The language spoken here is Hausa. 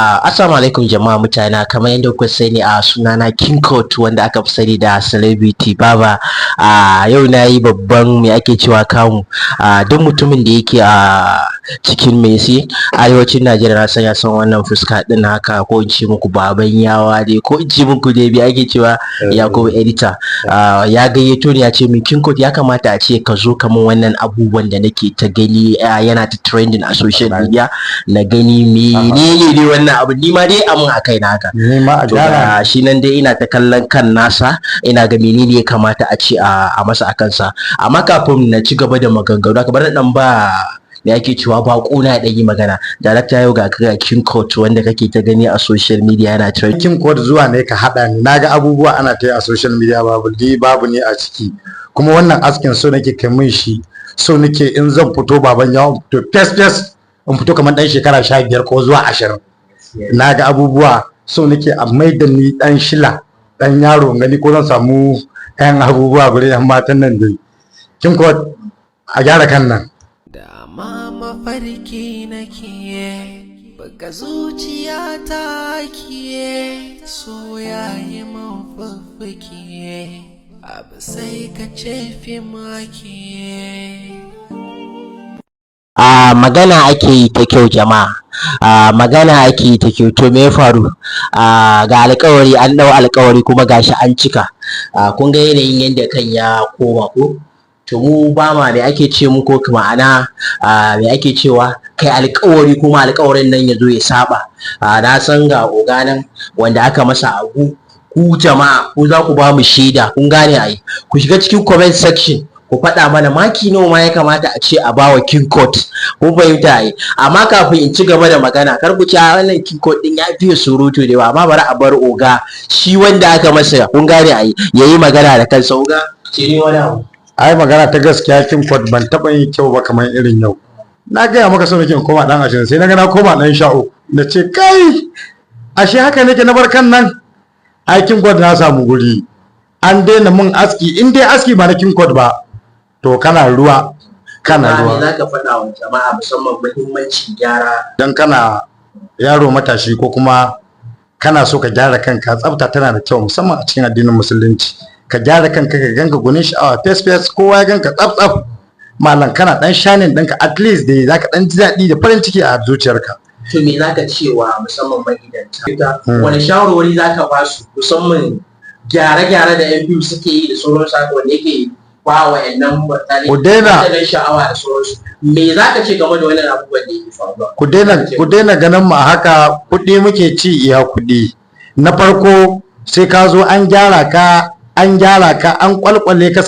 Assalamu alaikum jama'a mutane. Kamar yadda kuka sani, a sunana King Court, wanda aka fi sani da Celebrity Baba. A yau na yi babban, me ake cewa, kamu. A duk mutumin da yake a cikin mesi arewacin Najeriya, na san ya san wannan fuska din haka, ko in ce muku baban yawa dai, ko in ce muku dai me ake cewa, Yakubu Editor ya gayyato ni, ya ce min, "King Court, ya kamata a ce ka zo kaman wannan abubuwan da nake ta gani yana ta trending a social media, na gani menene dai wannan abu, ni ma dai amun a kai na haka." Ni ma a To gyara. ga shi nan dai ina ta kallon kan nasa, ina ga menene ya kamata a ce a masa a kansa. Amma kafin na ci gaba da maganganu haka, bari na dan ba, me ake cewa, baƙo na dan yi magana. Darakta, yau ga ka ga King Court wanda kake ta gani a social media yana trending. King Court, zuwa ne ka haɗa ni. Naga abubuwa ana ta yi a social media, babu ni, babu ni a ciki. Kuma wannan askin so nake kai min shi, so nake in zan fito baban yawon fito fes fes, in fito kamar ɗan shekara 15 ko zuwa 20. Naga abubuwa, so nake a mai da ni ɗan shila, ɗan yaro, in gani ko zan samu ɗan abubuwa gurin yan matan nan dai. King Court, a gyara kan nan. Dama mafarki nake, buga zuciya ta ke, so yayi man fuffuke, abu sai ka ce fi make. A magana ake yi ta kyau jama'a, a magana ake yi ta kyau. To me ya faru? A ga alƙawari, an ɗau alƙawari, kuma gashi an cika. A kun ga yanayin yadda kan ya koma ko? To mu ba ma, me ake ce muku, ma'ana a me ake cewa, kai alƙawari kuma alƙawarin nan ya zo ya saba. A na san ga oga nan wanda aka masa abu. Ku jama'a, ku za ku ba mu shaida, kun gane ai. Ku shiga cikin comment section, ku faɗa mana maki nawa ma ya kamata a ce a bawa King Court, kun fahimta ai. Amma kafin in ci gaba da magana, kar ku ci a wannan King Court din ya fiye surutu da yawa, amma bari a bar oga, shi wanda aka masa, kun gane ai, yayi magana da kansa. Oga, ce ne wani abu. Ai magana ta gaskiya, King Court, ban taɓa yin kyau ba kamar irin yau. Na gaya maka so nake in koma ɗan 20, sai na ga na koma ɗan 13. Na ce, "Kai, ashe haka nake na bar kan nan." Ai King Court, na samu guri, an daina mun aski. In dai aski ba na King Court ba, to kana ruwa, kana me ruwa. za ka faɗa wa jama'a, musamman muhimmancin gyara? Dan kana yaro matashi ko kuma kana so ka gyara kanka, tsafta tana da kyau, musamman a cikin addinin Musulunci. Ka gyara kanka, ka ganka gunin sha'awa, fes fes, kowa ya ganka tsaf tsaf, malam, kana dan shining ɗinka, at least dai zaka dan ji daɗi da farin ciki a zuciyarka. To me za ka cewa musamman magidanta? Wani shawarwari za ka ba su, musamman gyare-gyare da yan biyu suke yi da sauransu haka, wanda yake ba wa yannan mutane Ku daina- mutanen sha'awa da sauransu? Me za ka ce game da wannan abubuwan da yake faruwa? Ku daina ganin mu a haka. Kuɗi muke ci, iya kuɗi. Na farko sai ka zo an gyara ka, an gyara ka, an kwalkwale ka.